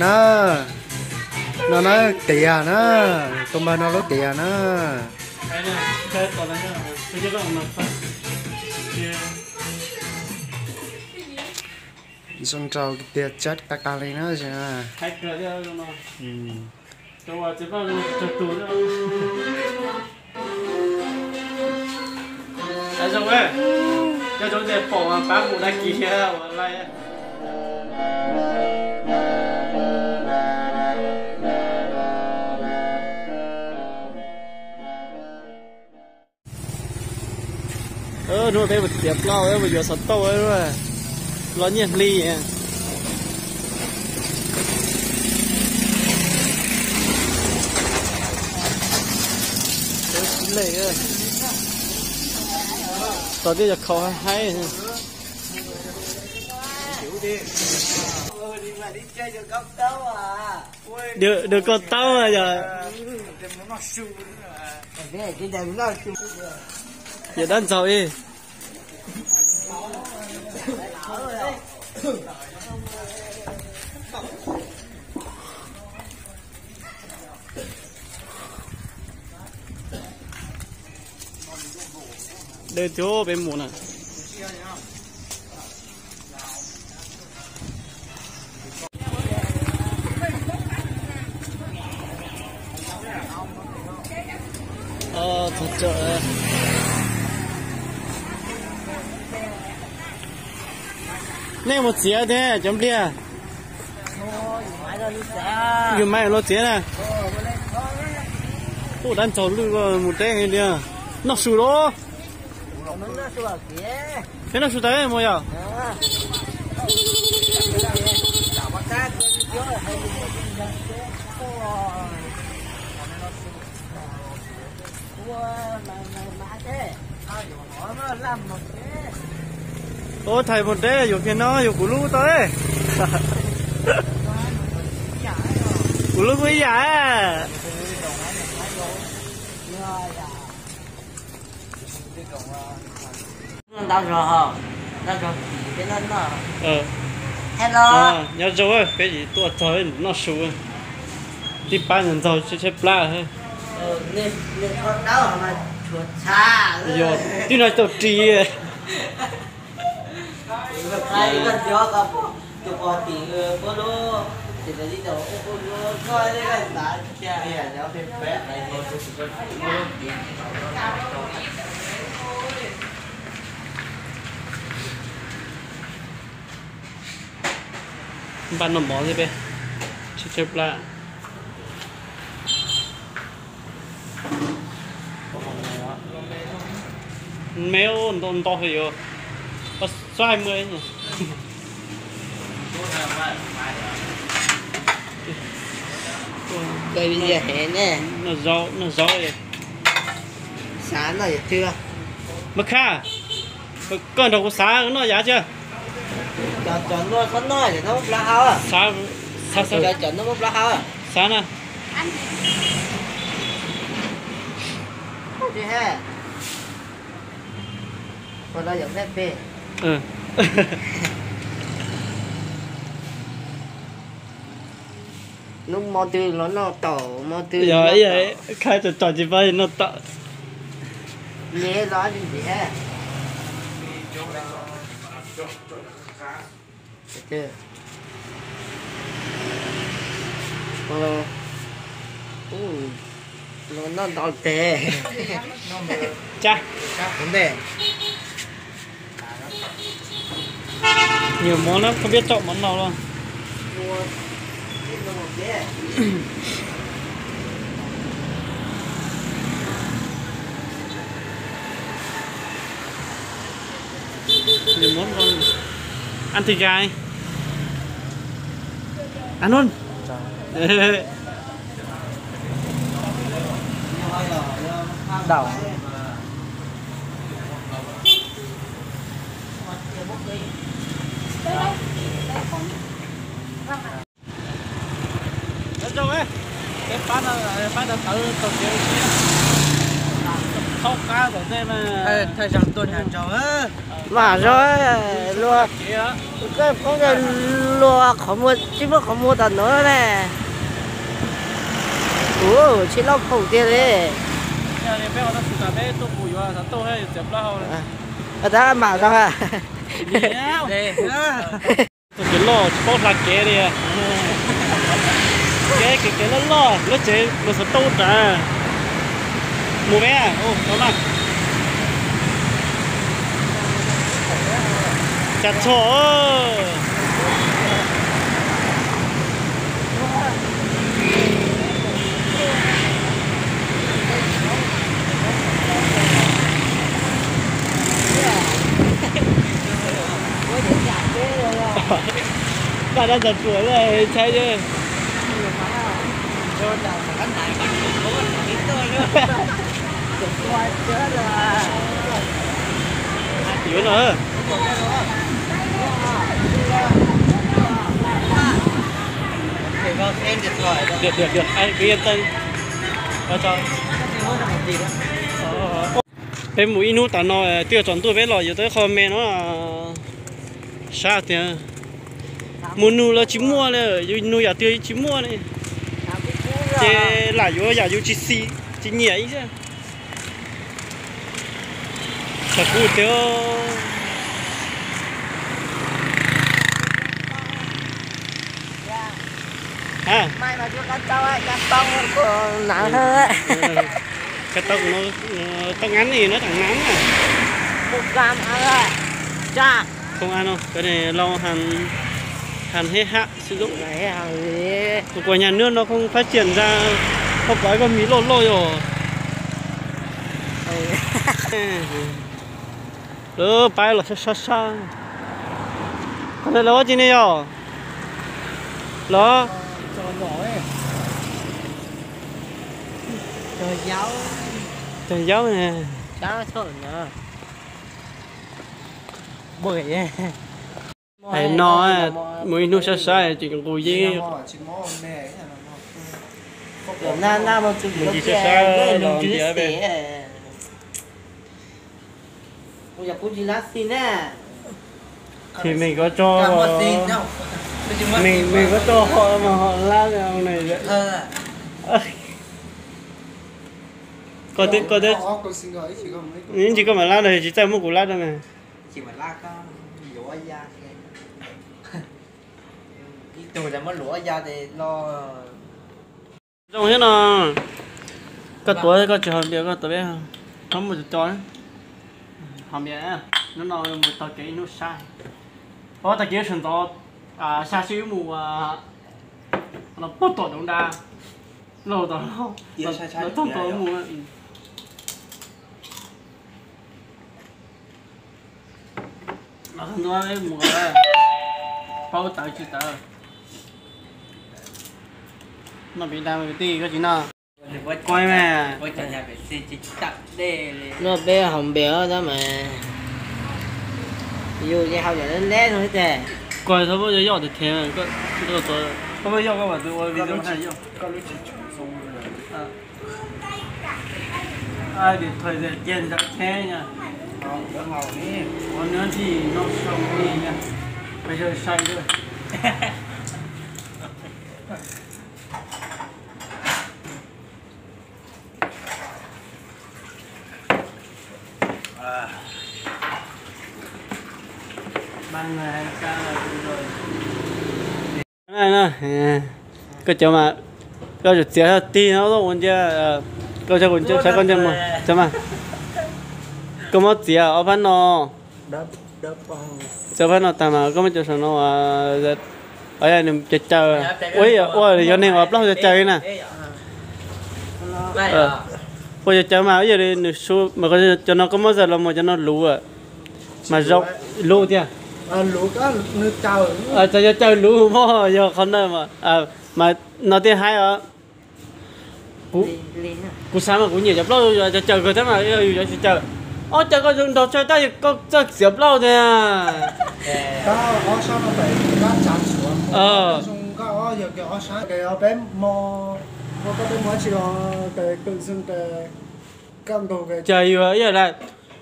Na, no na, tias na, tus npawg no lub tias na. Zoo nraug tiag, chat qab qab li na. Zoo, cov zoo ces pom pab mus đăng ký thiab ua like. Hnub peb mus txiav plaub, mus yuav xov tooj, los nyiaj hli. Tos twb yog khaus haib. Dua koj taub yog, yog dab ntxaug ib. Dawb thiab peb mus na. Nej mus txiav thiab cov npliag. Yus mas los txiav na. Ub, dab ntxaug lwj mus deb li. Noj su los. Peb noj su tas mus yom. Ua thaiv mus deb yuav kiag no yuav kuv lub tau. Kuv lub kuj ib yam. Ntau zog, ntau zog peb noj noj. Hello. Nyob zoo, peb tsis tuaj txog noj su. Tib pab ntxaug tshaib tshaib plab. Yog, twb no tau ris. Npaj noj mov xwb peb, tshaib tshaib plab. Me ntau ntau yuav xub hai mươi. Noj zaub, noj zaub. Mas Khaj, koj nrog kuv xav noj yav thiab. Xav na. Hnub hmo twg los noj taum, hmo twg yog Khaj tsom tsom tsis paub noj taum. Nyiam los ntxim ntxim. Los noj ntau tes. Cab. Nyiam mov na, koj peb tsom mov no los. Nyiam mov no. Ăn thịt gà. Ăn luôn. Đau. Nyob zoo, peb pab no, pab no tawv tau kev. Mas zoo, luag, koj poob luag qhov muag, tsis muaj qhov muag tom no ne. Ua, tsis loj phoom tiag li. Tab mam zoo. Txoj kev loj tsis paub hla kev li. Kev, kev, kev loj loj, lub tsev luag xov tooj rau. Mus peb, tau mas. Cas txhom. Npaj dab ntxas pluas lawm, ntshai. Yuav no. Peb mus ib hnub tas no, twb yog tsaus ntuj peb los yuav tau ib qho me no. Sab tiag, mus nug los tsis muaj li, yus nug yam twg tsis muaj li. Ces lam yuav yam yus tsis xis tsis nyiam ib xwb. Txog kuv tiag. Kab tau, tau ngab ni no tseem ngab na. Không ăn không? Cái này lâu hàng, hàng hết hạn sử dụng. Của nhà nước nó không phát triển ra, không có cái mì lộn lộn rồi. Lawv pab los sab sab sab. Qhov ntawd lawv ua tsi ne yog? Los? Cog yaub ne. Hais no, mus ib hnub sab sab tseem nqus yeeb. Mus ib sab sab los ntiav. Ces me koj tso, me koj tso ho mas ho lab ne. Koj twb, koj twb, ib ntsis koj mam lab no tsis txawj muab kuv lab rau na. Zoo thiab no. Koj tuav koj tsis haus npias koj tuav peb, ho muaj cov co. Haus npias, hnub no mus taug kev ib hnub sab. Ob tag kis sawv ntxov, xya sib mus, puag tom Doov Dab, los tom, los tom mus. Los ntua mus, paub tawv tsis tawv. Noj pem dag kwv tij koj tsis noj. Koj mas, noj peb haus npias tab mas, yus ces haus cov leb leb no xwb ces. Koj txhob muab yoj tiag tiag, koj muab yoj koj mam ua video. Ai, điện thoại rẻ tiền giá thế nhỉ? Ủa, nó chỉ năm trăm nghìn nha. Bây giờ sai rồi. Koj cov mas, koj txiav tig no ua ntsia, koj saib koj ntsia mus, cov mas, koj muab txiav ob phab no, txiav ob phab no tag mas koj muab cov saum no, nws caws caws, ua, ua yog neeg uas plaub hau caws caws li na. Ua caws caws mas ib yam li nws su mas, cov no koj muab zaj los mus cov no luv, mas zoo, luv tiag. Txawm yog caws luv mog, yog qhov ntawd mas, mas no thiaj haib os. Kuv xav mas kuv nyiam cov plaub caws caws kawg thiab mas yus yuav tsis caws. Ob, cas koj zoo nraug tshaj tab koj txawj txiav plaub tiag. Cas yuav ib yam li,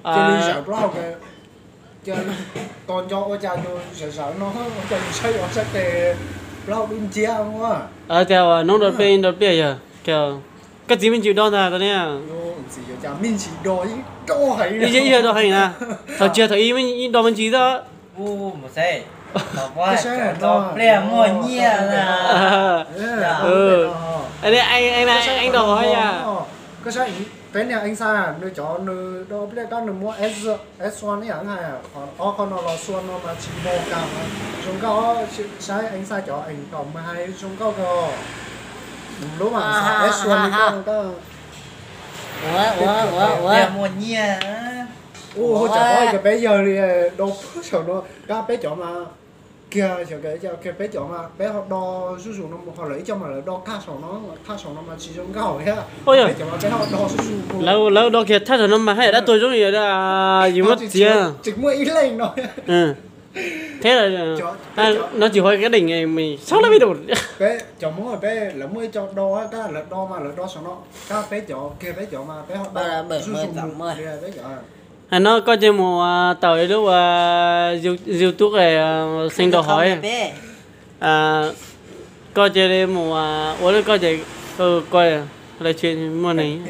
cia li zawm plaub hau, cia li tos nco ua cas yus zawm zawm no, ua cas yus saib yuav saib tes plaub hau dub nciab ua. Tias ua noob do peb do pliaj yog, koj txiv me ntsis do ntag tau ne. Ib yam do heev na, thaum tsis yog thaum ib do me ntsis xwb. Pliaj muaj nyiaj na. Eeb do hov ya. Koj saib peb niag Eeb Xaj nws cov nws do pliaj tab nws muab S one ib yam hais, ob qho no los S one no mas tsis npo kag, zoo nkauj. Saib Eeb Xaj cov es kom mus hais zoo nkauj kawg. Lub mas xav S one li koj tab. Ua ua ua ua. Ua cas pom kiag peb yawg li do pag saum no, kab peb cov mas kiag xyov kiag peb cov mas peb ho do zuj zus no mus, ho lawv ib co mas lawv do kag saum no, kag saum no mas tsis zoo nkauj thiab. Peb cov mas peb ho do zuj zus mus. Lawv do kiag thaj saum no mas haj yam dab tuag zoo li yus muab txiav. Tsis muaj ib leeg no. Thiab no tsis huav kab deem, txhob lab vij dum. Peb cov Hmoob peb lawv muaj ib co do, kab lawv do mas lawv do saum no, kab peb cov kiag peb cov mas peb ho do zuj zus mus. Hais no koj cia li mus tawm lub ua YouTube xeev do hov. Koj cia li mus ua lub koj ces koj, lawv tsis muaj neeg.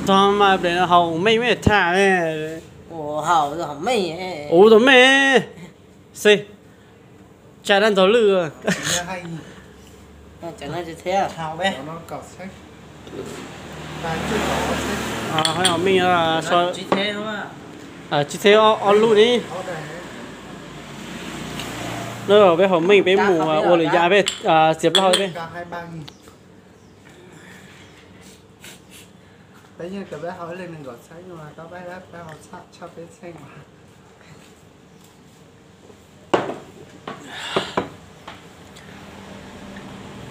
Txhob mas ple no haus meej me tham. Ua tau meej xwb. Tsa dab ntxaug lwj. Haus meej, tsib txheb ob lub ni. Peb haus meej peb mus ua lwm yam, peb txiav plaub hau peb.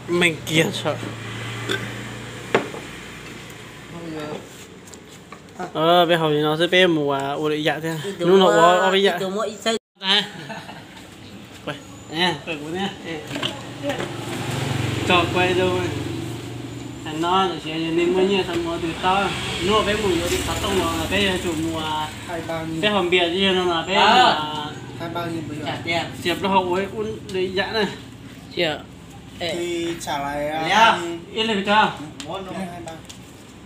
Meej kiag. Peb haus li no xwb peb mus ua lwm yam thiab, hnub no ua ob peb yam. Tso kuv no, tam sis yog nej muaj nyiaj tau mus ua twg tau, hnub peb mus yuav li xov tooj los peb yuav tsum mus, peb haus npias no mas peb mus txiav plaub hau ua lwm yam na.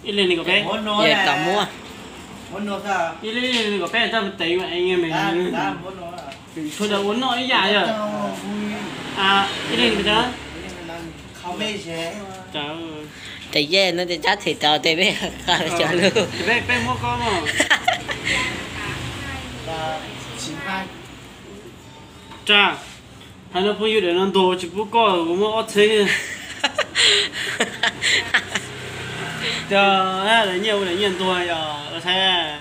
Ib leeg li kom peb, ib leeg li kom peb txoj teev me, tshuav ua noj ib yam yog. Ib leeg li kom peb. Tes yej no tes tsab them tau tes peb, peb muab koj no. Tsa, hais no phooj ywg, daim no ntuag tsis pub koj, kuv muab ob txheeb. Cov daim nyiaj ua daim nyiaj ntuag yog saib.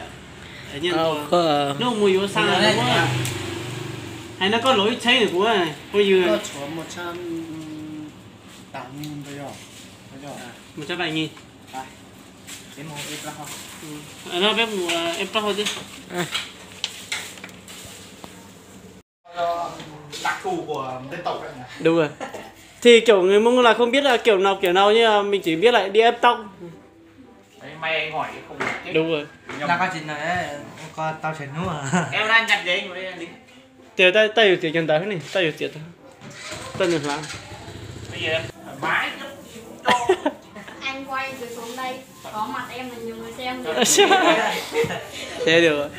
Hnub mus yuav xa, hais no koj los ib txheeb kuv phooj ywg. Mus tsa pais nyi. No peb mus eb plaub hau thiab. Đúng rồi. Thì kiểu người Mông là không biết là kiểu nào kiểu nào, nhưng mà mình chỉ biết là đi ép tóc. Đúng rồi. Tao, tao yuav txiav cov ntawd ne, tao yuav txiav tau, tau nws hlav. Thế được.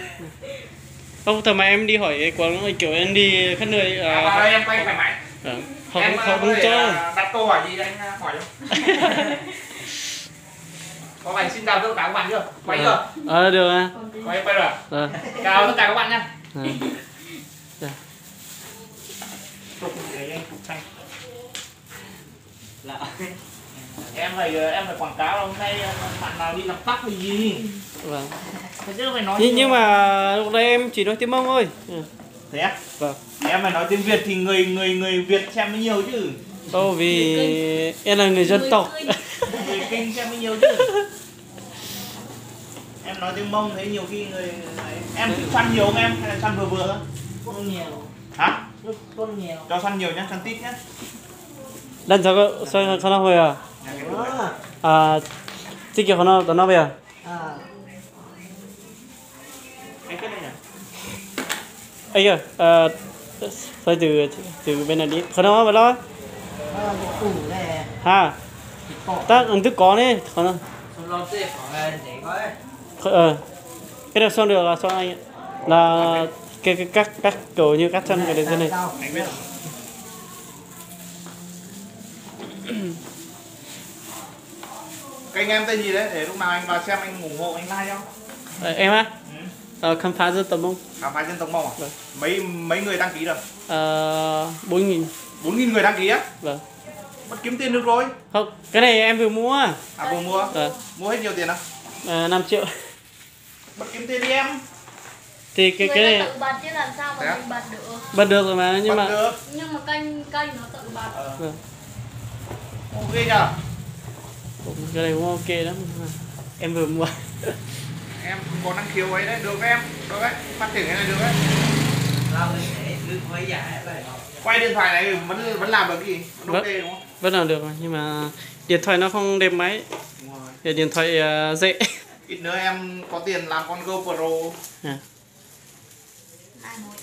Không, thôi mà em đi hỏi quán kiểu em đi khắp nơi, à, họ, họ không, không cho. Có phải xin chào tất cả các bạn chưa? Quay chưa? Ờ, được à. Quay, quay rồi. Ờ. Chào tất cả các bạn nhé. Ờ. Dạ. Chụp cái chụp xanh. Em phải, em phải quảng cáo hôm nay bạn nào đi làm tóc hay gì. Vâng. Thế chứ phải nói. Nhưng, nhưng mà lúc đấy em chỉ nói tiếng Mông thôi. Ừ. Thế á? Vâng. Em phải nói tiếng Việt thì người, người, người Việt xem mới nhiều chứ. Đâu, vì em là người dân tộc. Người Kinh xem mới nhiều chứ. Em nói tiếng Mông thế nhiều khi người, em săn nhiều không em? Hay là săn vừa vừa thôi? Không nhiều. Hả? Cho săn nhiều nhá, săn tít nhá. Đang cho con soi con nó bây giờ. À, tiết kiệm con nó, tao nó bây giờ. Ê kìa, ờ, xoay từ, từ bên này đi. Con nó vào đó. Ha. Tắt, ừ, tức có đấy. Con nó. Ờ. Cái đó xong được là xong anh ạ. Là cái, cái cắt, cắt cầu như cắt chân cái đấy thế này. Kênh em tên gì đấy? Để lúc nào anh vào xem anh ủng hộ anh like không? Ờ, em á? Ừ. Ờ, khám phá dân tộc Mông. Khám phá dân tộc Mông à? Vâng. Mấy mấy người đăng ký rồi? Ờ, bốn nghìn. Bốn nghìn người đăng ký á? Vâng. Bắt kiếm tiền được rồi. Không, cái này em vừa mua. À, vừa mua? Vâng. Mua hết nhiều tiền không? Ờ, năm triệu. Bắt kiếm tiền đi em. Thì cái Người cái ta này tự bật chứ làm sao mà Thế á? Mình bật được. Bật được rồi mà, nhưng Bật mà được. Nhưng mà kênh kênh nó tự bật. Ờ. Vâng. Ok nhờ. Cũng, cái này cũng ok lắm. Em vừa mua. Em cũng có năng khiếu ấy đấy, được đấy em. Được đấy, phát triển cái này được đấy. Quay điện thoại này vẫn vẫn làm được cái gì? Vẫn Vẫn ok đúng không? Vẫn làm được mà, nhưng mà điện thoại nó không đẹp máy. Đúng rồi. Để điện thoại ờ, dễ. Ít nữa em có tiền làm con GoPro. À.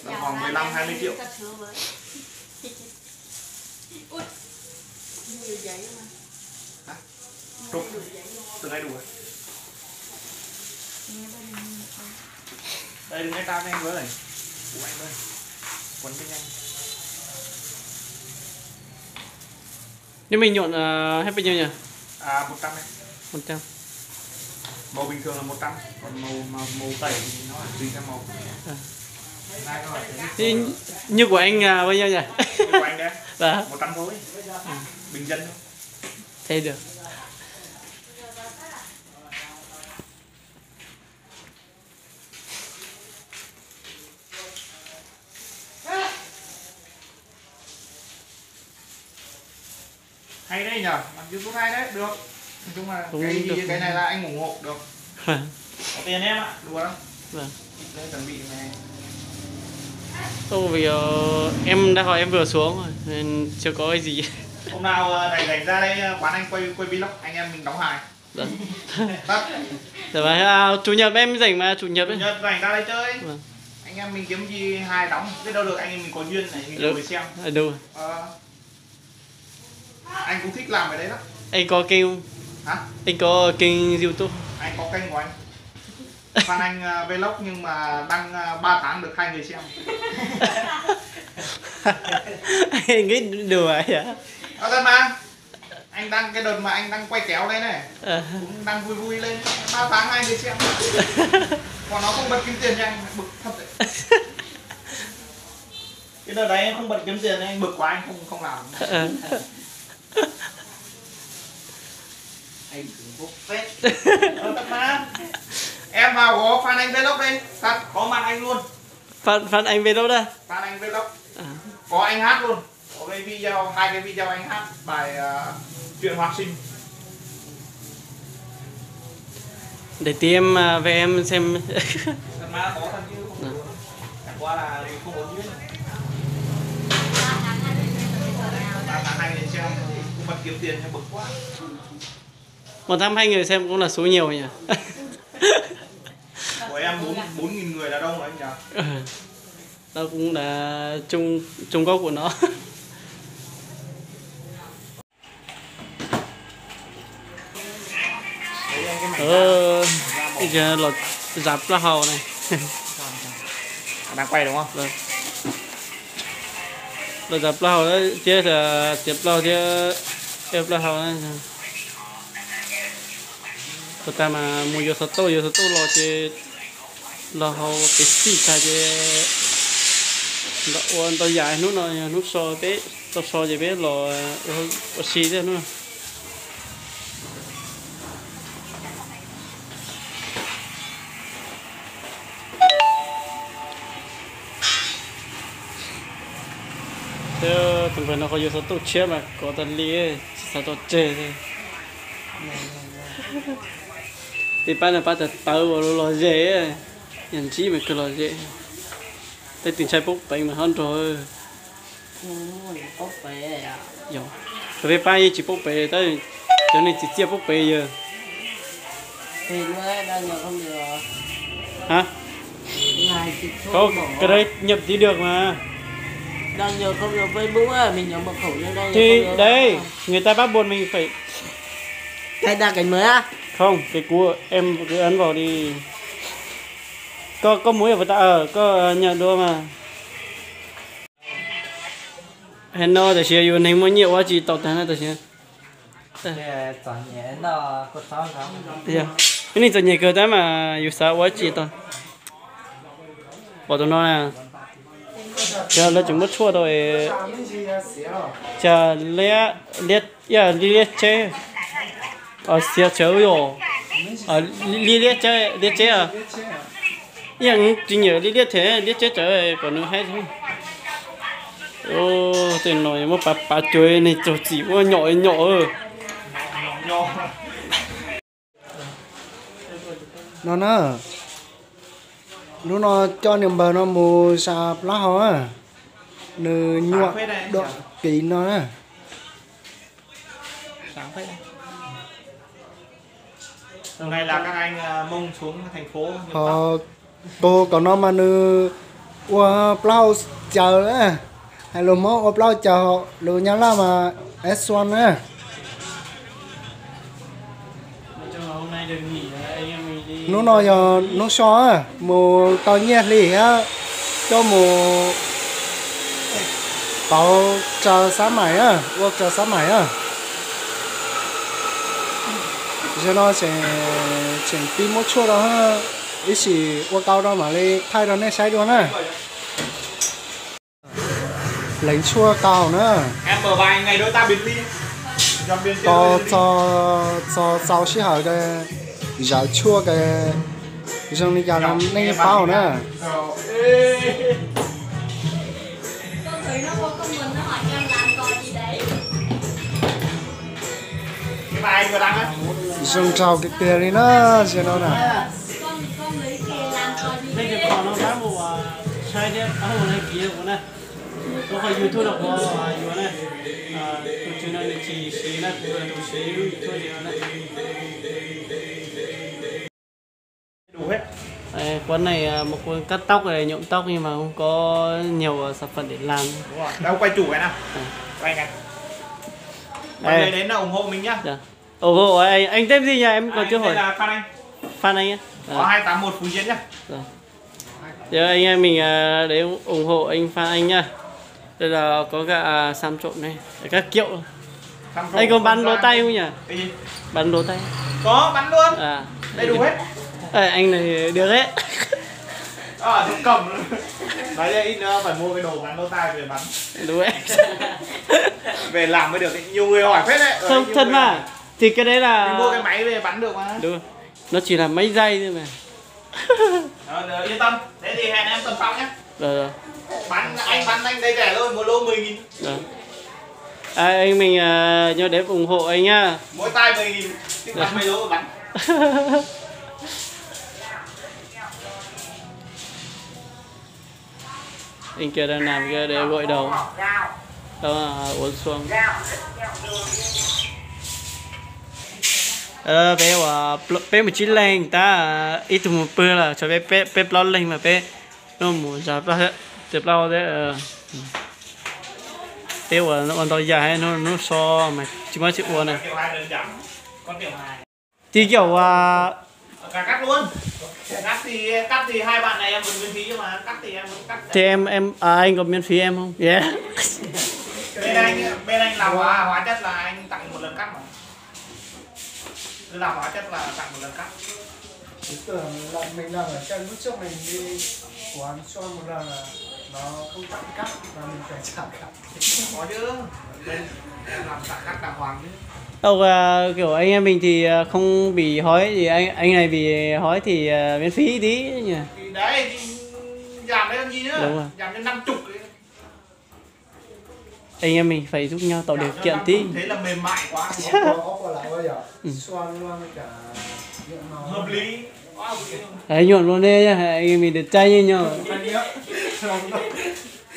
Tầm khoảng mười lăm hai mươi triệu. Hả? Chụp. Từng ai đùa. Đây, đừng nghe tao, nghe với. Của anh với. Quấn với nhau. Nếu mình nhuộm ờ, hết bao nhiêu nhỉ? À, một trăm em. Một trăm. Màu bình thường là một trăm, còn màu màu, màu tẩy thì nó tùy theo màu. À. Thế như của anh là bao nhiêu nhỉ? Như của anh đấy. Là một trăm thôi. À. Bình dân thôi. Thế được. Hay đấy nhờ, làm YouTube hay đấy, được. Nói chung là Cũng cái gì được cái này mà. Là anh ủng hộ được. Có tiền em ạ, đùa lắm. Vâng. Ít nữa chuẩn bị này. Không, vì ờ, em đang hỏi em vừa xuống rồi, nên chưa có cái gì. Hôm nào ờ, rảnh rảnh ra đây ờ, quán anh quay quay vlog, anh em mình đóng hài. Vâng. Tắt. Dạ vâng, à, chủ nhật em rảnh mà, chủ nhật Chủ ấy. Nhật rảnh ra đây chơi. Vâng. Anh em mình kiếm gì hài đóng, biết đâu được anh em mình có duyên này, mình Được. Ngồi xem. À, được. Ờ. Anh cũng thích làm cái đấy lắm. Anh có kênh không? Hả? Anh có kênh YouTube. Anh có kênh của anh. Phan Anh ờ, Vlog nhưng mà đăng ờ, ba tháng được hai người xem. Anh nghĩ đùa vậy? Có thật mà. Anh đăng cái đợt mà anh đang quay kéo đây này. Ờ. Cũng đang vui vui lên. Ba tháng hai người xem. Còn nó không bật kiếm tiền nha anh. Bực thật đấy. Cái đợt đấy em không bật kiếm tiền, anh bực quá anh không không làm. Ờ. Anh cứng bốc phết. Ờ, thật mà. Em vào có Phan Anh Vlog đây, thật có mặt anh luôn. Phan Phan Anh Vlog đây. Phan Anh Vlog. À. Có anh hát luôn. Có cái video, hai cái video anh hát bài ờ, chuyện Hoạt Sinh. Để tí em à, về em xem. Thật mà có thật chứ không Ờ. Đùa. Chẳng qua là mình không có duyên. Ba tháng hai người xem, cũng bật kiếm tiền nhưng bực quá. Một tháng hai người xem cũng là số nhiều nhỉ? Của em bốn bốn nghìn người là đông rồi anh nhỉ? Ừ. Nó cũng là chung chung gốc của nó. Ờ, giờ lột giặt plaub hau này. Đang quay đúng không? Vâng. Lột giặt plaub hau đấy, chứ là tiệm plaub chứ em plaub hau đấy. Puas tas mas mus yuav xov tooj, yuav xov tooj los ces los hauv kev xij tag ces ua ntau yam, hnub no yog hnub so peb tau so ces peb los ua si thiab hnub no. Thiab tus npawg no qhov yuav xov tooj tshiab mas kov tas li, tsis xav tau tseg li. Tej pab no pab tawv tawv ua lub lom zem, yog ntsib mas kawg lom zem. Tej tus ntshai poob peev mas ho nrog. Cov peb pab yeej tsis paub pem, tab cov neeg txiv txiaj paub pem yog. Hả? Không, cái đấy nhập tí được mà. Thì đấy, người ta bắt buộc mình phải Không, cái cũ em cứ ấn vào đi. Có, có muối ở ta, ờ, có, ờ, nhận được mà. Hais no tam sim yus neeg muaj nyiaj ua tsis tau tag na tam sim. Ib neeg txom nyem kawg tab mas yus xav ua tsis tau. Pom tus no na, lawv tseem muab tshuaj rau, cas liab, liab, liab tsheb, xiav tsawv yom, liab, liab tsheb, liab tsheb, ib yam tsis nyiam liab liab them liab tsheb tsawv kom nws haib. Tej no muab pav pav cuag neeg txog txim muab nyom nyom. No na, hnub no coj niag npawg no mus zas plaub hau na, nws nyuam dua kiv no na. Ho tus kom no mas nws ua plaub hau caws na, hais lus Hmoob ua plaub hau caws, lus Nyab Laj mas ép xuan na. Hnub no yog hnub so, mus tau nyiaj hli thiab coj mus pauv tsaws xab mais, ua tsaws xab mais. Zaum no tseem pib muab tshuaj rau, ib sim ua tau rau mam li thaij rau nej saib dua na. Leev tshuaj tau na, tos txog txaus sij hawm ces zawv tshuaj ces zoo li cas los nej yeej paub na. Zoo nraug tiag tiag li na, zaum no na. Quán này một quán cắt tóc này, nhuộm tóc nhưng mà không có nhiều sản phẩm để làm. Đâu quay chủ cái nào. Quay cái. Mọi người đến là ủng hộ mình nhá. Dạ. Ủng hộ anh, anh tên gì nhỉ? Em còn chưa hỏi. Anh tên là Phan Anh. Phan Anh á? Ở hai tám một Phú Diễn nhá. Rồi. Giờ anh em mình à, để ủng hộ anh Phan Anh nha. Đây là có cả à, xăm trộn này, các kiệu. Anh có bắn lô tay không nhỉ? Cái gì? Bắn lô tay. Có, bắn luôn. À. Đầy đủ hết. Ờ, anh này được đấy. À, được cầm. Nói đây, ít nữa phải mua cái đồ bắn lô tay về bắn. Đúng đấy. Về làm mới được. Nhiều người hỏi phết đấy. Ờ, không, thật mà. Thì cái đấy là. Mình mua cái máy về bắn được mà. Đúng. Nó chỉ là máy dây thôi mà. Ờ, yên tâm. Thế thì hẹn em tuần sau nhé. Ờ. Bắn, anh bắn anh đây rẻ thôi, mua lô mười nghìn. Ờ. À, anh mình à, nhớ đến ủng hộ anh nhá. Mỗi tay mười nghìn, chứ bắn mười lô bắn. Anh kia đang làm kia để gội đầu. Đó, uống xuông. Peb ua peb mus tsib leeg tab ib tug mus pw lawm, tshuav peb plaub leeg mas peb no mus zas plaub thiab, plaub thiab. Peb ua ua ntau yam, hnub so mas tsis muaj tsis ua na. Tib yam ua. Cắt luôn. Cắt thì, cắt thì hai bạn này em vẫn miễn phí nhưng mà cắt thì em vẫn cắt. Thì em em à, anh có miễn phí em không? Yeah. Bên anh, bên anh làm hóa, hóa chất là anh tặng một lần cắt mà. Làm hóa chất là tặng một lần cắt. Cứ tưởng là mình làm ở trên, lúc trước mình đi quán Xuân một lần là nó không tặng cắt mà mình phải trả cắt. Có chứ. Bên làm trả cắt đàng hoàng chứ. Ốc, à, kiểu anh em mình thì à, không bị hói thì anh anh này bị hói thì à, miễn phí tí nhỉ. Thì đấy, thì giảm đấy làm gì nữa? Đúng rồi. Giảm đến năm chục đấy. Anh em mình phải giúp nhau tạo điều kiện tí. Thế là mềm mại quá. Hợp lý. Hợp lý. Đấy, nhuộm luôn đi nhá, anh em mình đẹp trai như nhau.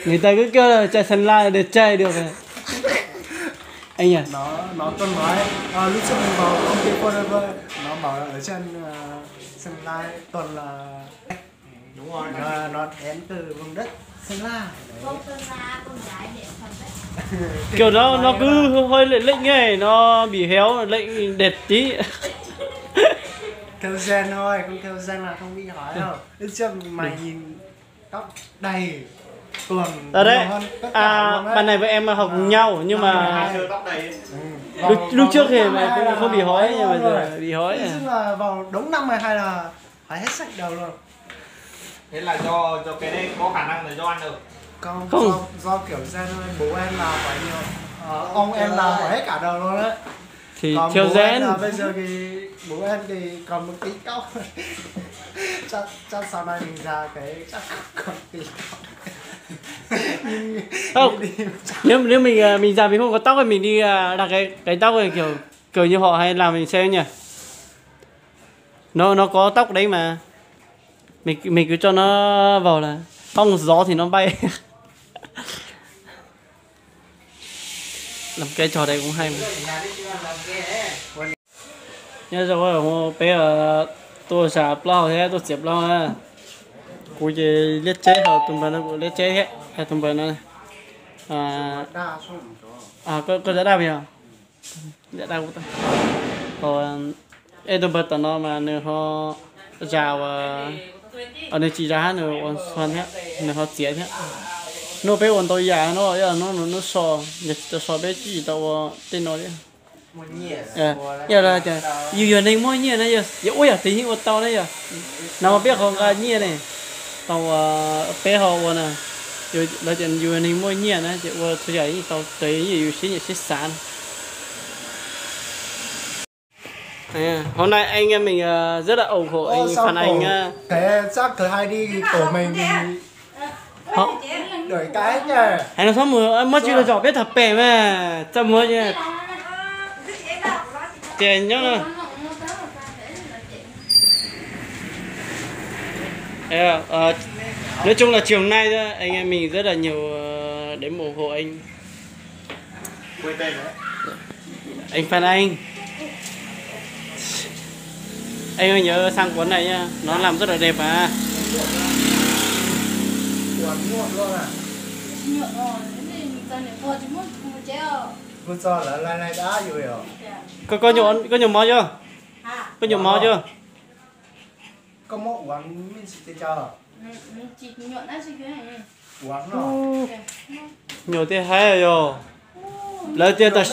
Người ta cứ kêu là chai Sơn La là đẹp trai được rồi. Anh nhỉ? Nó, nó còn nói, à, lúc trước mình vào công ty Forever, nó bảo là ở trên, ờ, Sơn La toàn là, đúng rồi, nó, nó đến từ vùng đất Sơn La. Đấy. Kiểu nó nó cứ hơi lệch lệch nghe, nó bị héo lệch đẹp tí. Theo gen thôi, không theo gen là không bị hói đâu. Lúc trước mày nhìn tóc đầy tuần. Ở đây, nhiều hơn tất cả à, luôn đấy. Bạn này với em học cùng nhau nhưng mà, à, lúc, lúc trước thì mà không, không bị hói nhưng mà giờ bị hói. Tự dưng là vào đúng năm mười hai là hói hết sạch đầu luôn. Thế là do, do cái đấy có khả năng là do ăn được. Không, không. Do, do kiểu gen thôi, bố em là hói nhiều. Ờ, ông em là hói hết cả đầu luôn đấy. Thì còn theo gen. Còn bố em là bây giờ thì bố em thì còn một tí cốc. Chắc, chắc sau này mình già cái chắc còn tí cốc. Không. Nếu, nếu mình, ờ, mình già mình không có tóc thì mình đi, ờ, làm cái, cái tóc này kiểu, kiểu như họ hay làm mình xem nhỉ. Nó, nó có tóc đấy mà. Mình, mình cứ cho nó vào là không gió thì nó bay. Làm cái trò đấy cũng hay mà. Nyob zoo, peb tuaj zam plaub hau thiab tuaj txiav plaub na. Kuv ces liab tseb, ho tus npawg no kuj liab tseb thiab, tus npawg no. Koj zam daj puas yog? Zam daj kuv tau. Es tus npawg tom no mas nws ho zam ua, nws tsis zam hab nws ua xua thiab, nws ho txiav thiab. Hnub peb ua ntau yam no, ib hnub nws hnub so, yog tsis tau so peb tsis tau ua tej no li. Yog tias yus yog neeg muaj nyiaj na, yus ua yam twg yeej ua tau na yog. No peb qhov nqa nyiaj ne, tau peb ho ua na, lawv tias yus yog neeg muaj nyiaj na ces ua txhua yam yeej tau, tes yeej yus siab nyiam siab xav na. Hôm nay anh em mình, ờ, rất là ủng hộ anh Phan Anh á. Thế chắc thứ hai đi thì tổ mình thì đuổi cái nhỉ. Hãy nói xấu mùa, ờ, mới chỉ là giỏ biết thật pè mà. Tao mua chứ. Tiền nhớ. Ờ, ờ, nói chung là chiều nay đó, anh em mình rất là nhiều, ờ, đến ủng hộ anh. Anh Phan Anh. Anh ơi nhớ sang quán này nha, nó làm rất là đẹp mà. Koj, koj nyuam, koj nyuam mov chưa? Koj nyuam mov chưa? Nyuam thiaj haib yog. Lawv tias tam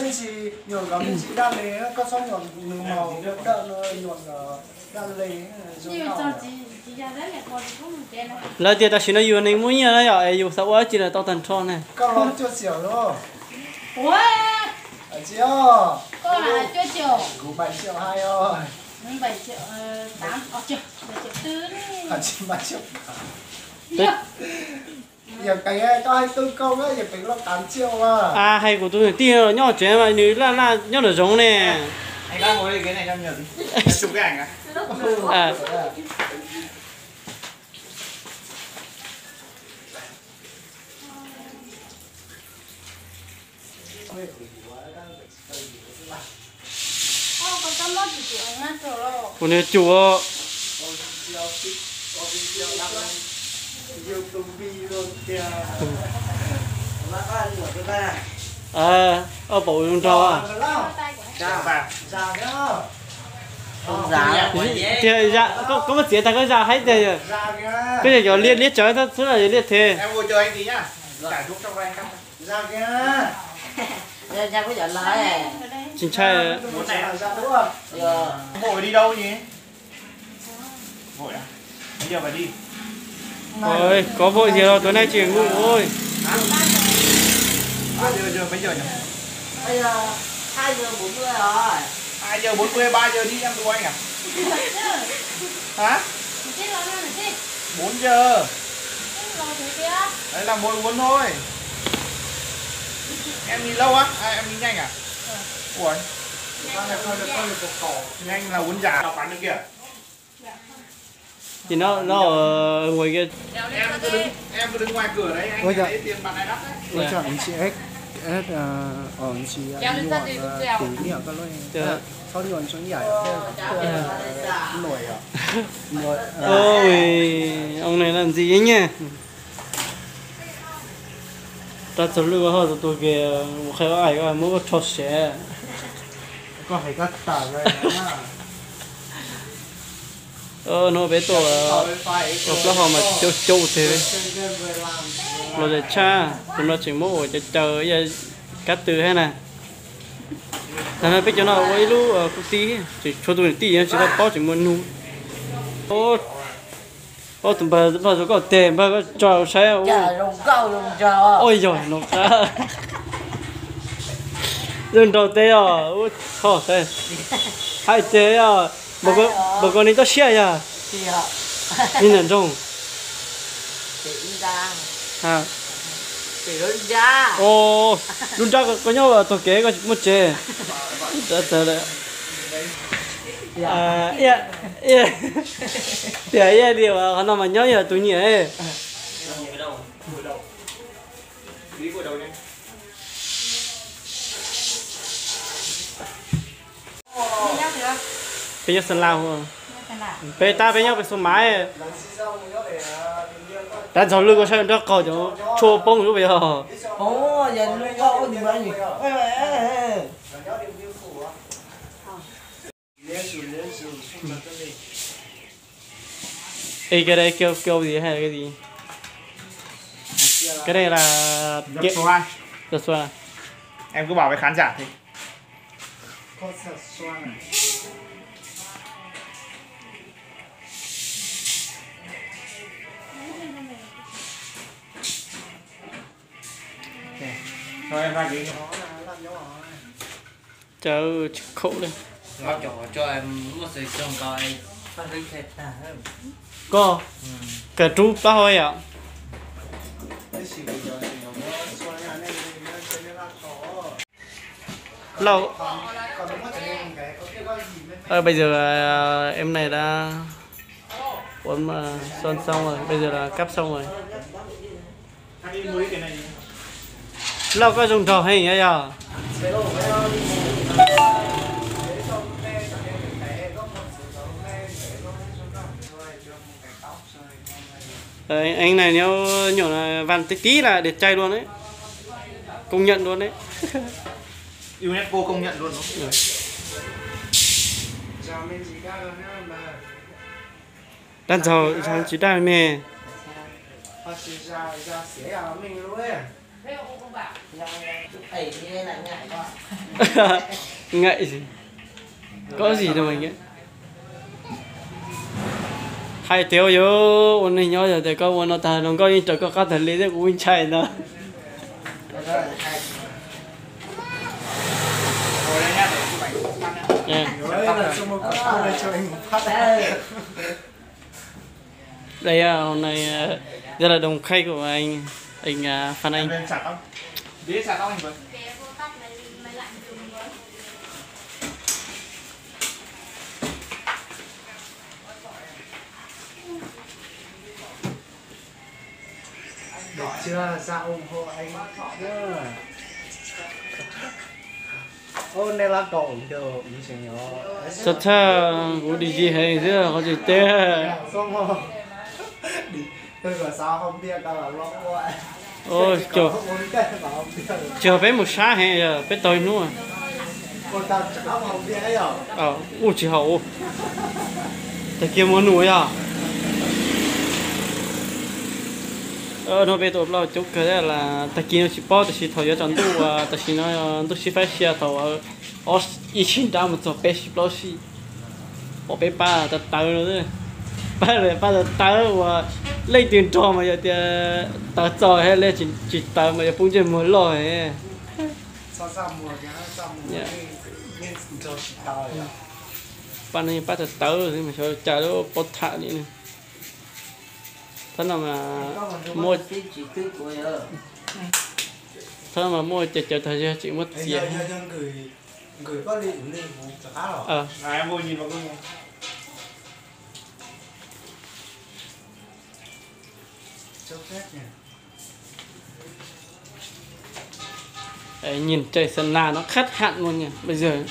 Lawv tias tam sim no yus neeg muaj nyiaj na yom, es yus xav ua dab tsi los tau tag nrho ne. A, hais kuv tus niam tij nyob tsev mas nws laj laj nyob nram zoov ne. Kuv niam cus. Ua paum zoo nraug. Tiag, koj muab txiav tag koj zam haib tiag. Koj yog cov liaj, liaj tsawv xwb los yog liaj thev? Tsis ntshai. Ôi, có vội gì đâu, tối nay chỉ ngủ thôi. Hai giờ bốn mươi, ba giờ đi ăn tối anh à? Hả? Bốn giờ. Đấy, làm vội muốn thôi. Em đi lâu á? À, em đi nhanh à? Ủa? Nhanh là bốn giờ. Tao bán được kìa. Thì nó nó ờ, ngoài kia. Ủa, giờ, ủa, giờ anh chị X, X, ờ, ờ, anh chị, ờ, đi mua, ờ, tủ nhựa các loại. Ờ, sáu nhựa cho anh giải. Ờ, nổi à? Nổi, ờ. Ôi, ông này làm gì ấy nhỉ? Rau txog lub ho tus tus kiag mus qhia ua aim muab koj rho sev. Koj hais koj tawm lawm na. Hnub peb tuaj ua plaub hau mas cau cau tiag. Los zem tshaj, tus no tseem muab ua caw caw ib yam kab tw thiab na. Ntawm no peb cov no ua ib lub kuv tij, tseem tshuav tus niam tij tsis tau paub tseem muaj nug. Ob tug npawg, npawg koj teg npawg koj tso saib. Ua yog no qab. Zoo nraug teb os, ub txhob saib. Hais tias yog npawg koj ni toj siab yog ni nram nroog. Lub nrab koj nyob tog kev koj muaj tsev. Tias ib yam li qhov no mas nyob yog tus nyiam. Peb nyob Xeem Las, peb tab peb nyob pem Xoo Maiv. Tab ntxog lwj koj saib nraub qaum cov tshuaj poob lub pem yog. Ê, cái đấy kêu kêu gì hay là cái gì? Cái này là Dập kiệu, xoa. Dập xoa. Em cứ bảo với khán giả thì. Ok. Cho em hai cái. Cawv tsis khaum li. Koj kawg rub plaub hau yom. Lâu. Ờ, bây giờ ờ, em này đã uống ờ, son xong rồi, bây giờ là cắp xong rồi. Lâu koj zoo nraug heev yog. Ờ, anh này nếu nhổ là vặn tí tí là để chay luôn đấy. Công nhận luôn đấy. UNESCO công nhận luôn đúng không? Đan dầu dán chỉ đai mê. Ngại gì? Có gì đâu mà ngại. Hais tias yuav ua neeg nyob yog tias koj ua no tag los nkauj yeej raws koj qab tag li thiab kuv yeej ntshai ntag. Đây, à, hôm nay, à, rất là đông khách của anh, anh, à, Phan Anh. Được chưa? Ra ủng hộ anh nhá. Ô, nej lát cầu ủng hộ ý xem nhớ. Sơ thơ, kuv dim heev xwb qhov tseem ceeb. Tôi có sao không biết đâu là lo quá. Ôi, tsuas peb mus sab heev, peb tau ib hnub. Ua tsis haum. Tag kis mus num yog. Hnub peb tuaj plaub coob kawg thiab, tag kis no tsis paub, tab sis thaum yuav tsaus ntuj, tam sim no ntuj sib faib sia thaum ib sij nrab mus txog peb sij plaub sij. Pom peb pab tawv tawv no, pab pab tawv tawv uas leej twg nrog mas yog tias tawv txaus, leej tsis tawv mas yog poob ntsej muag loj. Pab no pab tawv tawv xwb mas xyov cas lub pob tham li. Thab no mas muaj, thab no mas muaj cov cawv tag zog tseem muab txiav. Gửi, gửi có đi, đi, đi, chả khác đâu. Ờ. À, em vô nhìn vào gương này. Ê, nhìn trời Sơn La nó khác hẳn luôn nha. Bây giờ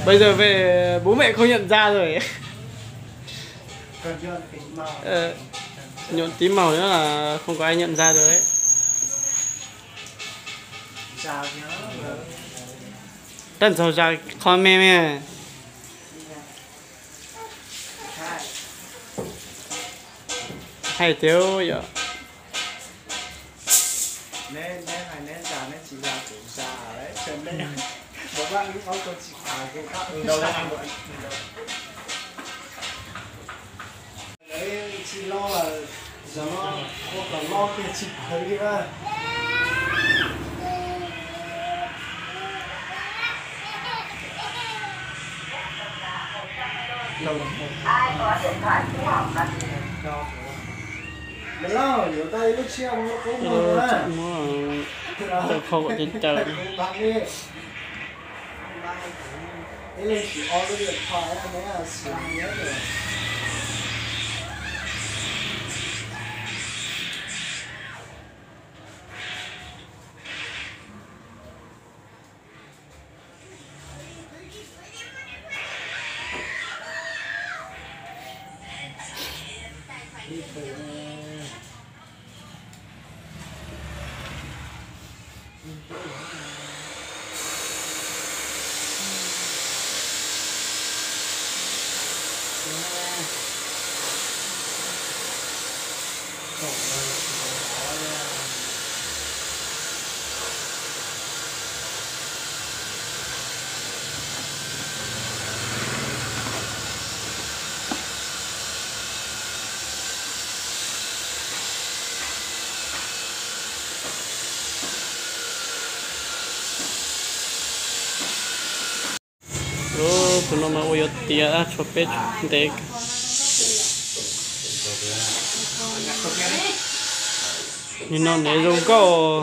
bây giờ về bố mẹ không nhận ra rồi. Ờ, nhuộm tí màu nữa là không có ai nhận ra rồi đấy. Tag nrho zas qhov me me. Hais tias yog Muab tau kho kom tsev caws. Tus no mas ua yuav tiav tshuav peb ntev. Nim no ntev zoo nkauj.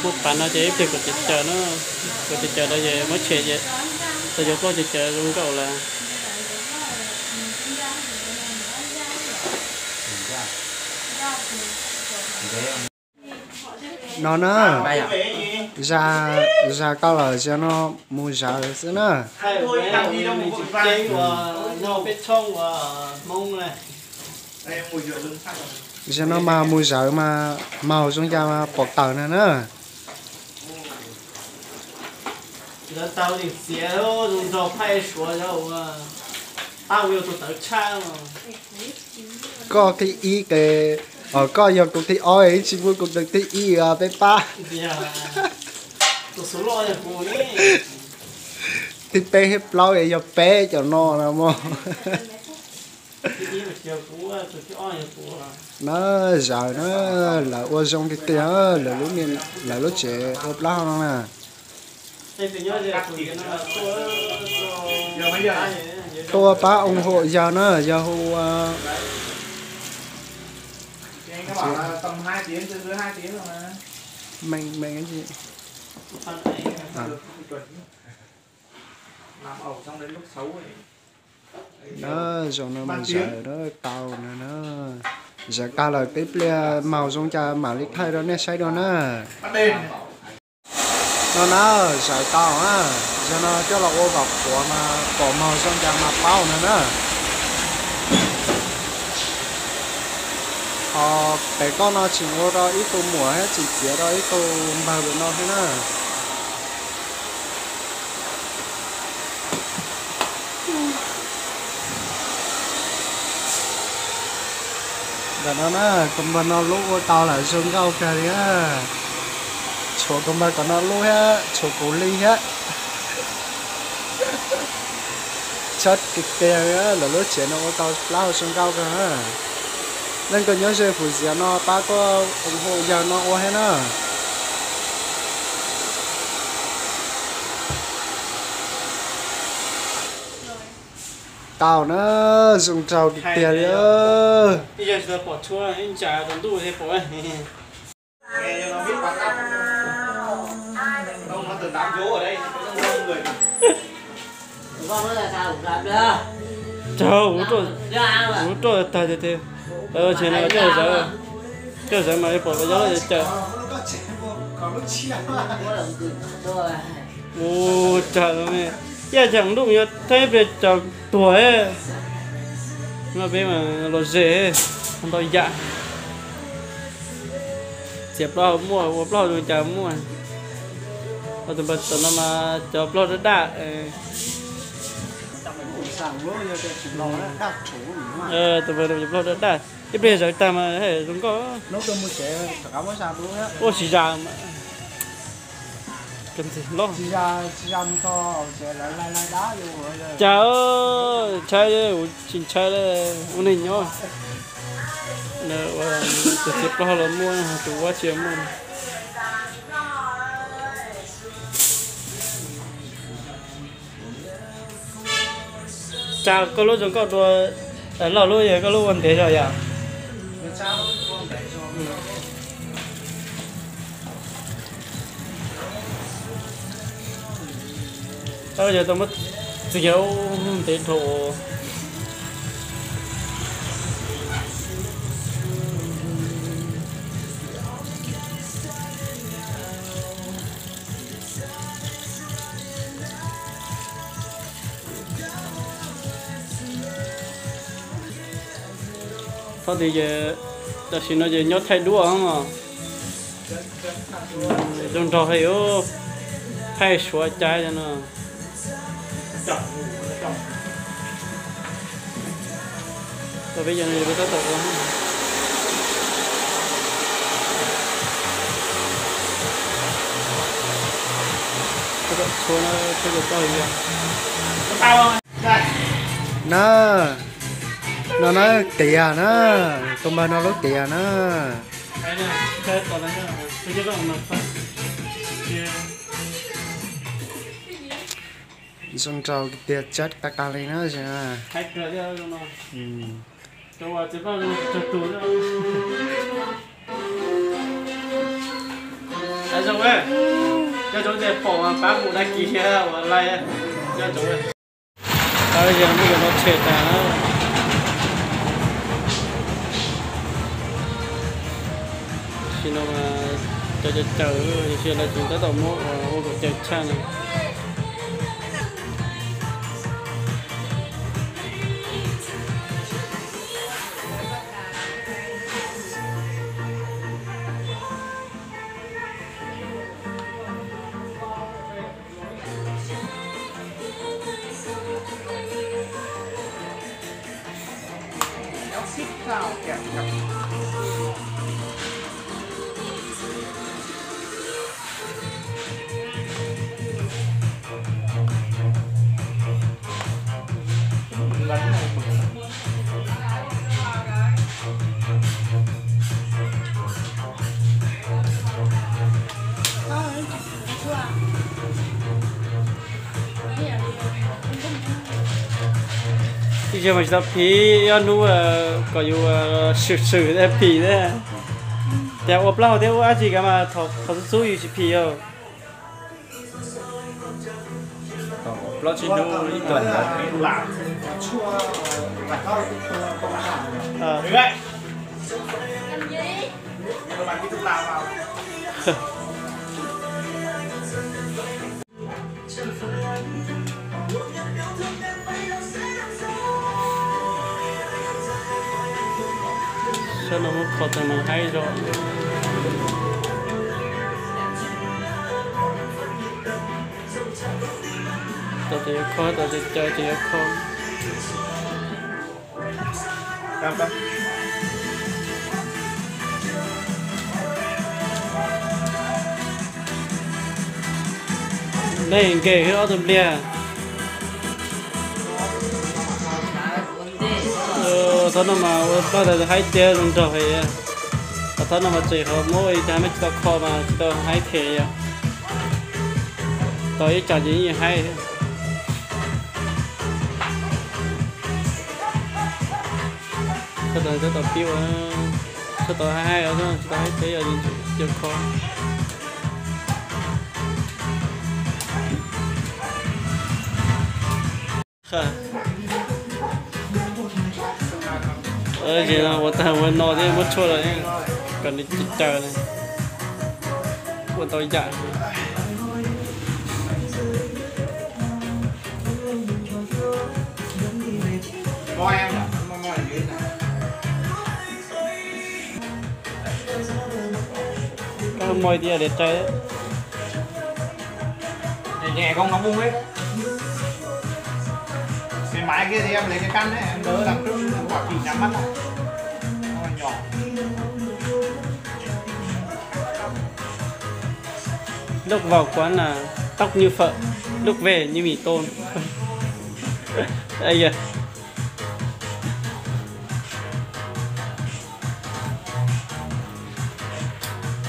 Muab pas no ces ib pliag kom tsev caws no, kom tsev caws no ces muab tshem ces txawm yuav ploj tsev caws zoo nkauj lawm. No na, zas, zas koj lawm, zaum no mus zawv xwb na. Zaum no mas mus zawv mas maug zoo cas mas pom tawm na na. Koj thib ib qe, koj yog kuv thib ob, tsis muaj kuv tus thib ib os peb pab. Thib peb thiab plaub es yog peb cov no na mog. Na, zawv na, lawv ua zoo tiag tiag, lawv lub, lawv lub tsev ua plaub hau no na. Tuaj pab ua hauj yawg na, yawg hu, na, zaum no mas zawv na, tau na na. Zawv tag lawm, peb pliag maug zoo cas mam li thaij rau nej saib dua na. No na, zawv tau na, zaum no coj los ua kom qhuav mas pom maug zoo cas mas paub no na. Ho pem koj no tseem ua rau ib tug muam thiab tseem txiav rau ib tug npawg pem no thiab na. Ntawm no na, tus npawg no lub ua tau lawm zoo nkauj kawg li. Tshuav tus npawg tom no lub thiab tshuav kuv li thiab. Tshaj kiag tiag, lawv lub tsev no ua tau plaub hau zoo nkauj kawg. Leej twg nyob ze Fuv Xiav no pab tuaj ua hauj yawg no ua thiab na. Tau na, zoo nraug tiag tiag li. Tsaug, ua roj tag tiag tiag. Ces no coj zawv, coj zawv mas pom los yob loj caws. Ua cas los me, ib yam cas ntuj yuav thab ib pliag caws tuag. No peb mas los ze ntau yam. Txiav plaub hau muaj, ua plaub hau zoo cas muaj. Tus npawg tom no mas cov plaub hau daj daj. Tus npawg cov plaub hau daj daj, ib pliag zawv tag mas zoo nkauj. Ua tsis zam mas. Cas ntshai, tsis ntshai ua neeg nyob. Tus txiav plaub hau los muaj, tus ua tsis muaj. Cas koj lub zoo nkauj dua, Lauj lub yog koj lub ua ntev zog yom? Tab yog tau muab txiav ntev dhau. Txhob tias, tam sim no ces nyob thaij duab os. Zoo nraug heev, thaij suav cai no. Tau peb cov no peb tab tom ua. Tab tom tshuab, tshuab cov toj yog. Na, no na, tiav na, tus npawg no lub tiav na. Zoo nraug tiag, tsab qab qab li na. Zoo, nyob zoo tias pom mas pab mus đăng ký thiab ua like, nyob zoo. Tab yog muab cov no tshem tas. Tam sim no mas cov caws caws, tam sim no lawv tseem tab tom muab ua kom caws tshaj no. Ib zaug mas tsis tau phim, ob hnub kom yus swm swm thiaj phim thiab. Ces ua plaub hau thiab ua dab tsi kav mas thaum xub xub yus tsis phim os. Plaub tsib hnub ib tuas ntawd. Sab no muab kho tag mas haib zog. Tau ces yuav kho, tau ces caw ces yuav kho. Dej nkeeg xwb ob tug npliag. Thaum no mas ua plaub tas haib tiag zoo nraug heev. Thaum no mas tseem qhov muab ib tag me tsis tau kho mas tsis tau haib phem yom. Tau ib tsam ces yeej haib. Tau tau pib ua, tau tau hais hais, tsis tau hais peb yog yus kho. Ces ua tag ua no thiab muab tshuaj los kom nws caws na, ua tau yam. Koj muaj ib tias đẹp trai. Nhẹ nhẹ không nó bung ấy. Cái máy kia thì em lấy cái căn ấy, em đỡ đằng trước, em bảo chị nhắm mắt lại. Nó là nhỏ. Lúc vào quán là tóc như phở, lúc về như mì tôm. Ây da.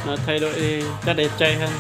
Nó thay đổi đi, chắc để chay hơn.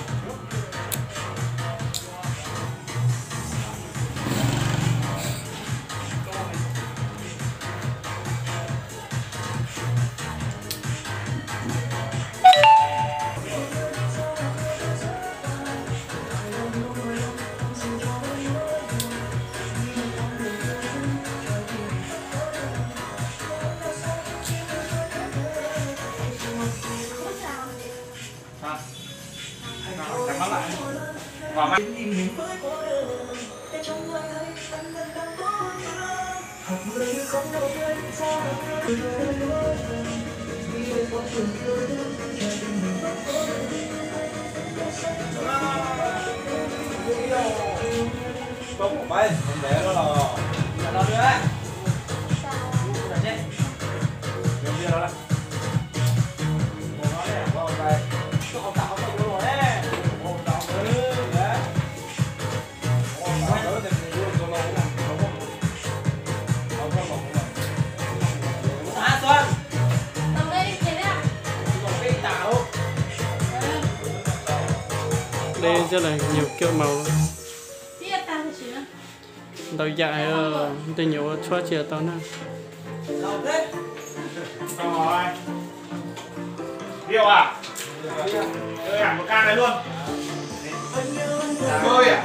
Đây rất là nhiều kiểu màu luôn. Ntau yam, tej nyuam ua tshuab tsis tau na. Rượu à? Tôi ăn một can này luôn. Tôi à?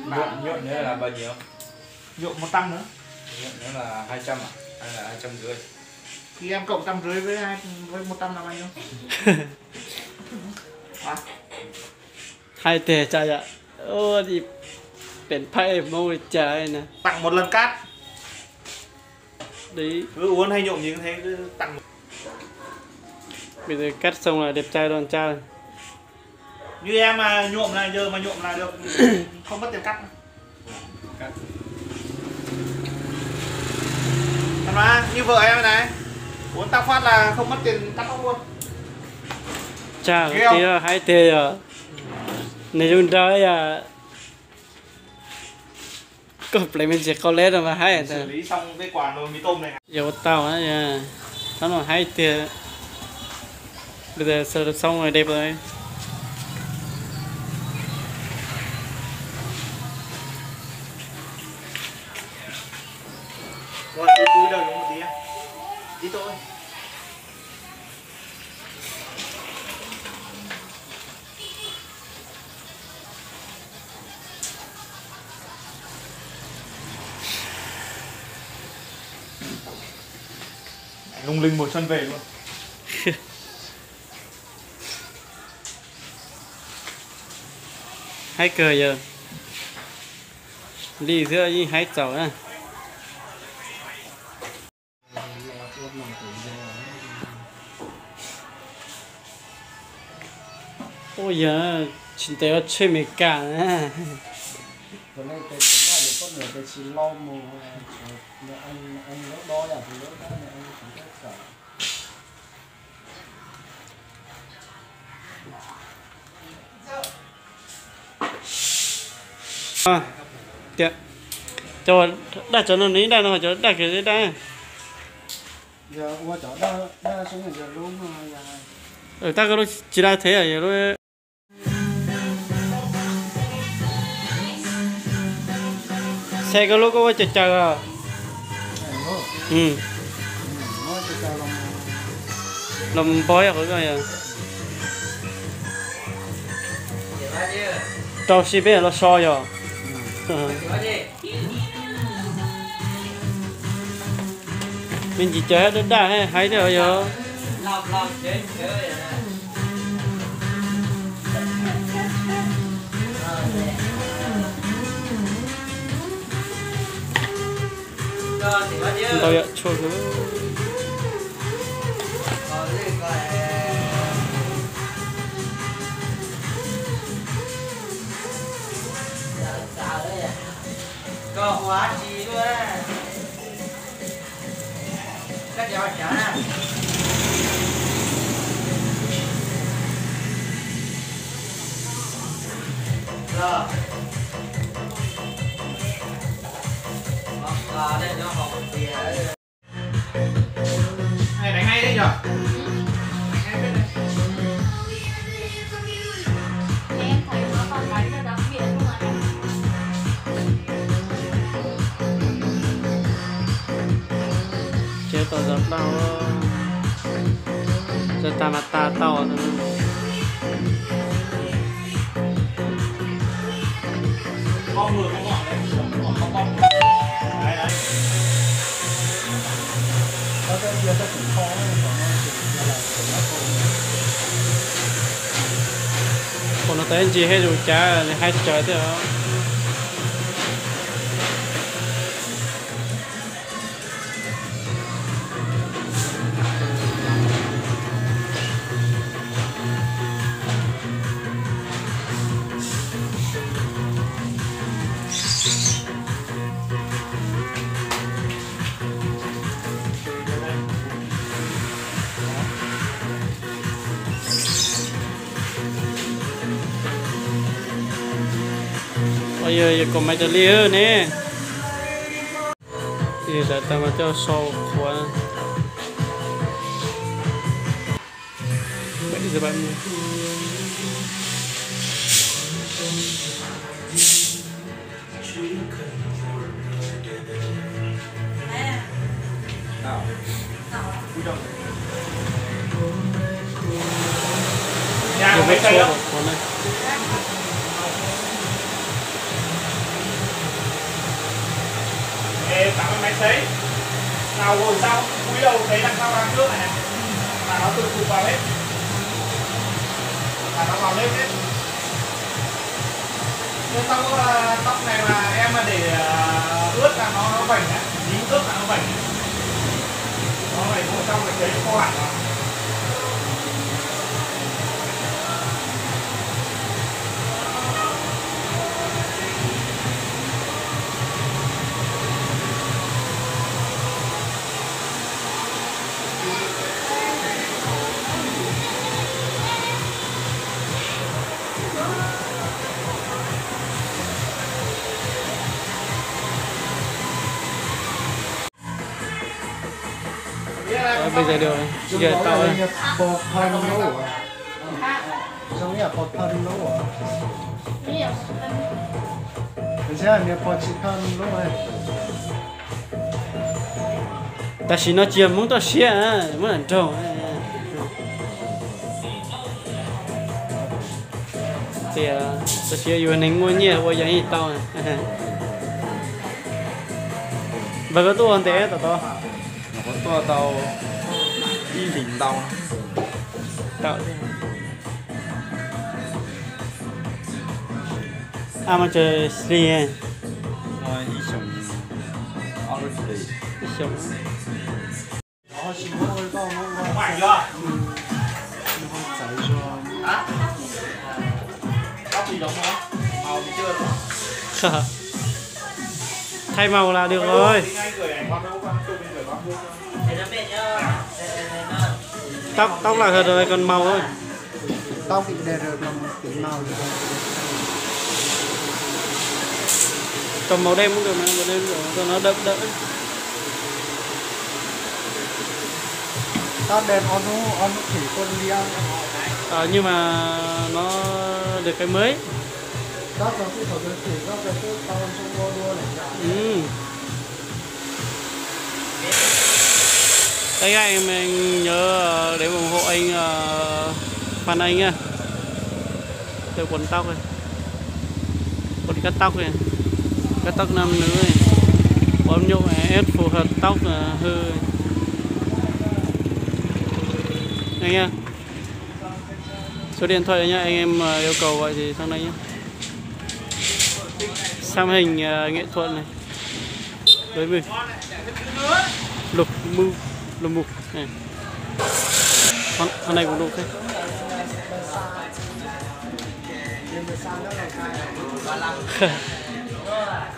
Bạn nhuộm nữa là bao nhiêu? Nhuộm một trăm nữa. Nhuộm nữa là hai trăm à? Hay là hai trăm rưỡi? Thì em cộng trăm rưỡi với hai, với một trăm là bao nhiêu? Hais tiag tsam yom, ua pem phaij Hmoob li cas na. Tặng một lần cắt. Đi. Cứ uống hay nhộm gì cũng thế, cứ tặng một. Bây giờ cắt xong là đẹp trai đon trai. Như em mà nhuộm là giờ mà nhuộm là được, không mất tiền cắt. Cắt. Thằng đó, như vợ em này, uống tao phát là không mất tiền cắt tóc luôn. Tsam tias hais tiag yom, nws zoo nraug yom. Koj pleev me ntsis qau leb no mas haib. Yog ua tau na, thaum no haib tiag. Bây giờ xong rồi đẹp rồi. Ua, tưới tưới đâu giống một tí á. Tí thôi. Lung linh mùa xuân về luôn. Haib kawg yog li xwb yeej haib txaus na. Ua yog tsis ntev ua tsheb Amelikas na. Tias cov daj cov no nws daj no cov daj kiag daj. Tab koj lub tsis daj thiab yog lub. Txhais koj lub koj ua caws caws os. Los mus npog yog qhov ko yog. Rau si peb los so yog. Me ntsis caws daj daj haib thiab yog. Ntau yam tshuaj kawg. Ces tau zov dau, zov tag mas tag tau. Ua no tau ntsis hais lus cav nws hais tsawg thiab os. Yog yog kom maiv tas li ne. Yog tas mas coj sau qhuav. Ê, cắm cái máy sấy. Nào ngồi sau, cúi đầu sấy đằng sau ra trước này này. Là nó tự cục vào hết. Là nó vào nếp hết. Thế sau, ờ, tóc này là em để, ờ, ướt là nó, nó vẩy nhá. Dính ướt là nó vẩy. Nó vẩy ngồi trong cái sấy khô hẳn rồi. Bây giờ được, giờ tao đây. Bột phân đúng không? Giống như là bột phân đúng không? Mình sẽ làm như bột chỉ phân đúng không? Tam sim no tsis yog Hmoob toj siab, Hmoob nram nroog. Tias toj siab yuav neeg muaj nyiaj ua yog ib tau. Npawg koj tuaj ua ntev tom tod? Kuv tuaj tau ib hlis ntau. Tau. Ab, mas tsis hli. Ib xyoos. Ib xyoos. Thay màu là được rồi. Tóc, tóc là hợp rồi, còn màu thôi. Tóc bị đen rồi còn tính màu được không? Còn màu đen cũng được mà, màu đen cũng được, cho nó đậm đậm ấy. Tóc đen ông nó, ông nó thủy quân đi ăn. Ờ, nhưng mà nó được cái mới. Các anh em nhớ để ủng hộ anh, ờ, fan anh nha. Tôi quần tóc này. Quần cắt tóc này. Cắt tóc nam nữ này. Bấm nhôm này, ép phù hợp tóc, ờ, hư. Anh nha. Số điện thoại nha, anh em, ờ, yêu cầu gọi thì sang đây nhé. Xăm hình, ờ, nghệ thuật này. Đối với lục mu, lục mục này. Con, con này cũng được thế.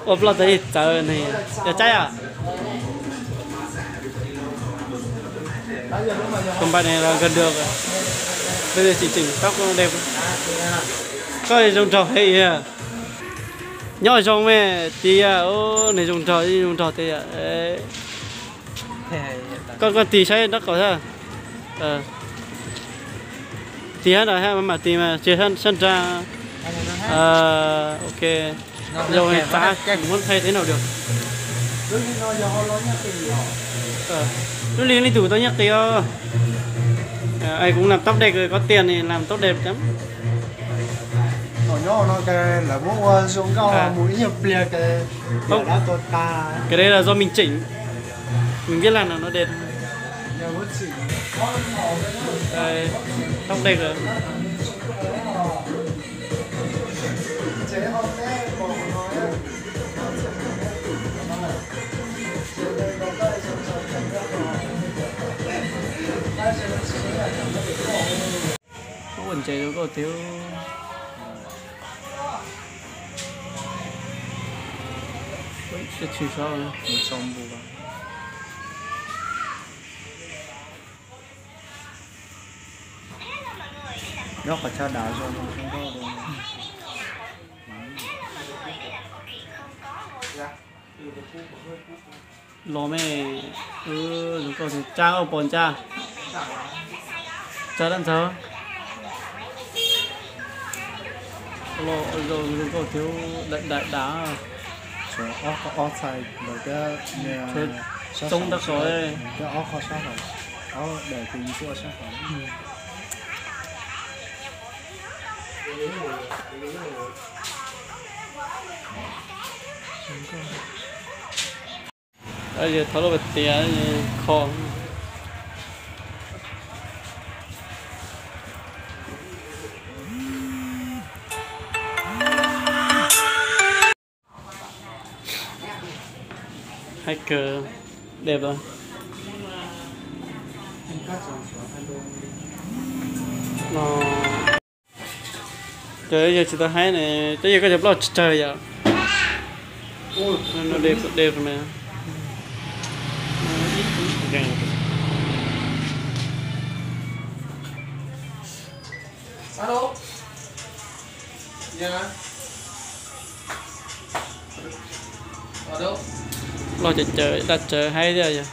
Ua ploj txawv txawv ne, yog caij os? Company là gần được. Bây giờ chỉ chỉnh tóc đẹp. Koj zoo nraug heev. Nyob zoo me tiag, nws zoo nraug, zoo nraug tiag. Koj, koj tig saib nraub qaum thiab. Tig hab no hab, mam tig mas tsis sab nrag. Ok. Muab thaij teb no diam. Lub li leej twg tau nyiaj qis os. Ai, kuv làm tốt đẹp rồi, có tiền thì làm tốt đẹp lắm. Cái đấy là do mình chỉnh. Mình biết làm nào nó đẹp. Đây, tóc đẹp rồi. Ua ntses rau koj tiag. Tsis sab. Nyob qhov chaw dav zoo no. Los me, zoo nkauj tiag, tsa ua pom ntsa. Tsa dab ntxawg. Los zoo nkauj tiag, daim daim dav. Ob txhais ntawd thiab, txoob dab qhov, ob qho sab hauv, ob daim tis ncuaj sab hauv. Thov lub tias kho. Hais kawg, deb lawm. No. Ces yog tsis tau haib ne, ces yog koj cov plaub tsawg yom. No deb, deb me. Plaub tsawg tsawg, dab tsawg haib thiab yog.